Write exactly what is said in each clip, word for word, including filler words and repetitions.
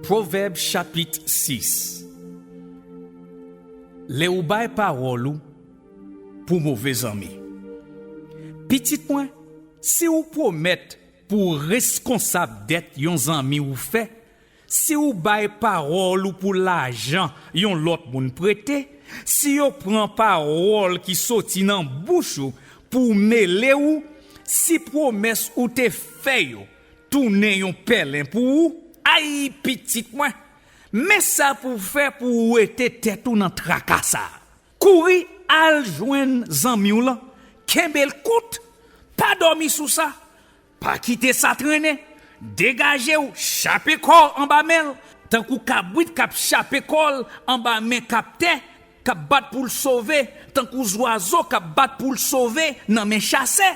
Pwovèb chapit sis. Lè ou bay pawòl ou pou move zanmi. Pitit mwen, si ou pwomèt pou w reskonsab dèt yon zanmi ou fè, si ou bay pawòl ou pou lajan yon lòt moun prete, si yo pran pawòl ki soti nan bouch ou pou mele ou, si pwomès ou te fè yo tounen yon pèlen pou ou, ay, pitit mwen, men sa pou w fè pou w wete tèt ou nan traka sa a. Kouri al jwenn zanmi w lan, kenbe l kout, pa dòmi sou sa, pa kite sa trennen, degaje w, chape kò w anba men l, tankou kabrit k ap chape kò l anba men kaptè, k ap bat pou l sove, tankou zwazo k ap bat pou l sove nan men chasè.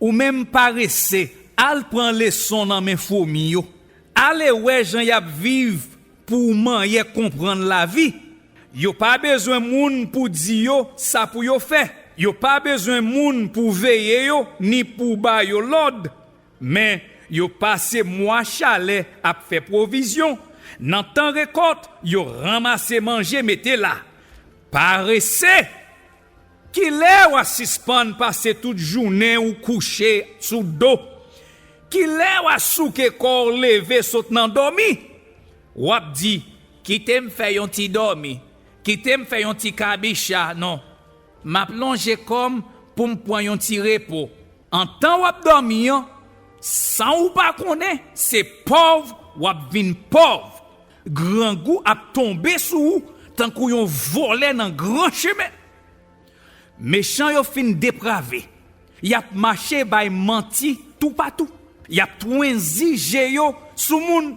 Ou menm parese, al pran leson nan men fomi yo. Ale wè jan y ap viv pou w manyè konprann lavi. Yo pa bezwen moun pou di yo sa pou yo fè. Yo pa bezwen moun pou veye yo, ni pou ba yo lòd. Men, yo pase mwa chalè ap fè pwovizyon. Nan tan rekòt, yo ranmase manje mete la. Parese! Kilè w a sispann pase tout jounen ou kouche sou do? Kilè w a souke kò w leve sot nan dòmi? W ap di, kite m fè yon ti dòmi, kite m fè yon ti kabicha, non. M ap lonje kò m pou m pran yon ti repo. Antan w ap dòmi an, san ou pa konnen, se pòv w ap vin pòv. Grangou ap tonbe sou ou tankou yon vòlè nan gran chemen. Mechan yo fin deprave. Y ap mache bay manti toupatou. Y ap twenzi je yo sou moun.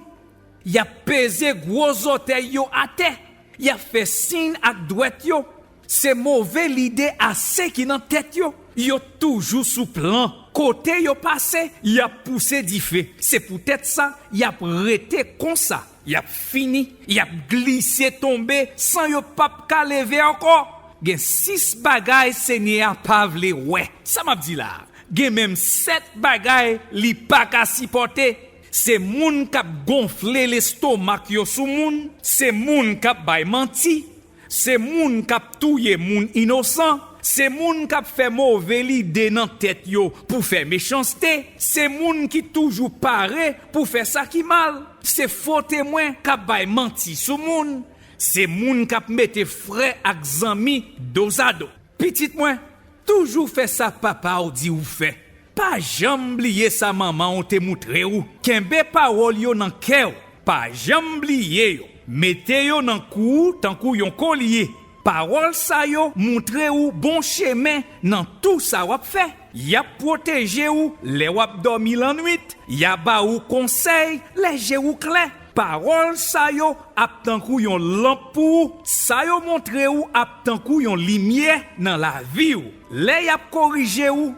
Y ap peze gwo zòtèy yo atè. Y ap fè siy ak dwèt yo. Se move lide ase ki nan tèt yo. Yo toujou sou plan. Kote yo pase, y ap pouse dife. Se poutèt sa, y ap rete konsa. Y ap fini, y ap glise tonbe san yo p ap ka leve ankò. Gen sis bagay Senyè a pa vle wè. Sa m ap di la a? Gen menm sèt bagay li pa ka sipòte. Se moun k ap gonfle lestomak yo sou moun, se moun k ap bay manti, se moun k ap touye moun inosan, se moun k ap fè move lide nan tèt yo pou fè mechanste, se moun ki toujou pare pou fè sa ki mal, se fo temwen k ap bay manti sou moun, se moun k ap mete frè ak zanmi dozado. Pitit mwen, toujou fè sa papa w di w fè. Pa janm bliye sa manman w te moutre w. Kenbe pawòl yo nan kè w. Pa janm bliye yo. Mete yo nan kou w tankou yon kolye. Pawòl sa yo moutre w bon chemen nan tou sa w ap fè. Y ap pwoteje w lè w ap dòmi lannwit. Y a ba w konsèy lè je w klè. Pawòl sa yo ap tankou yon lanp pou ou. Sa yo montre w ap tankou yon limyè nan lavi w. Lè y ap korije w,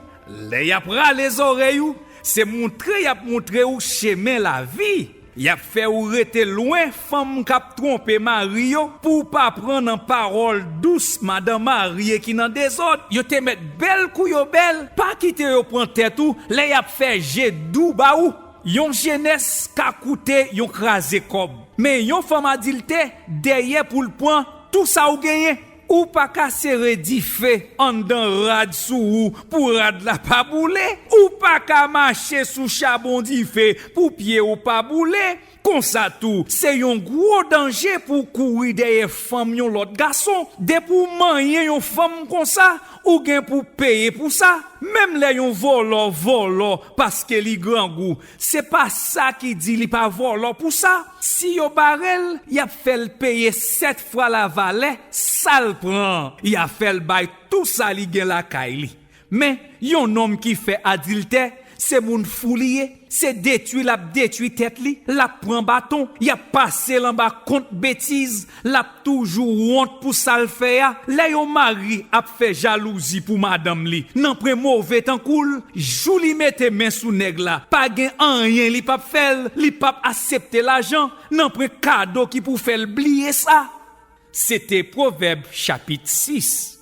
lè y ap rale zòrèy ou, se moutre y ap moutre w chemen lavi. Y ap fè w rete lwen fanm k ap twonpe mari yo pou w pa pran nan pawòl dous madan marye ki nan dezòd. Yo te mèt bèl kou yo bèl, pa kite yo pran tèt ou lè y ap fè je dou ba ou. Yon jenès ka koute yon kraze kòb, men yon fanm adiltè dèyè pou l pran tou sa w genyen. Ou pa ka sere dife anndan rad sou ou pou rad la pa boule. Ou pa ka mache sou chabon dife pou pye w pa boule. Konsa tou, se yon gwo danje pou w kouri dèyè fanm yon lòt gason. Depi w manyen yon fanm konsa, ou gen pou peye pou sa. Menm lè yon vòlò vòlò paske li grangou, se pa sa ki di li pa vòlò pou sa. Si yo bare l, y ap fè l peye sèt fwa lavalè sa l pran. Y ap fè l bay tou sa li gen lakay li. Men, yon nonm ki fè adiltè, se moun fou li ye. Se detwi l ap detwi tèt li. L ap pran baton. Y ap pase l anba kont betiz. L ap toujou wont pou sa l fè a. Lè yon mari ap fè jalouzi pou madanm li, nanpwen move tankou l, jou li mete men sou nèg la, pa gen anyen li p ap fè l, li p ap aksepte lajan, nanpwen kado ki pou fè l bliye sa. Se te Pwovèb chapit sis.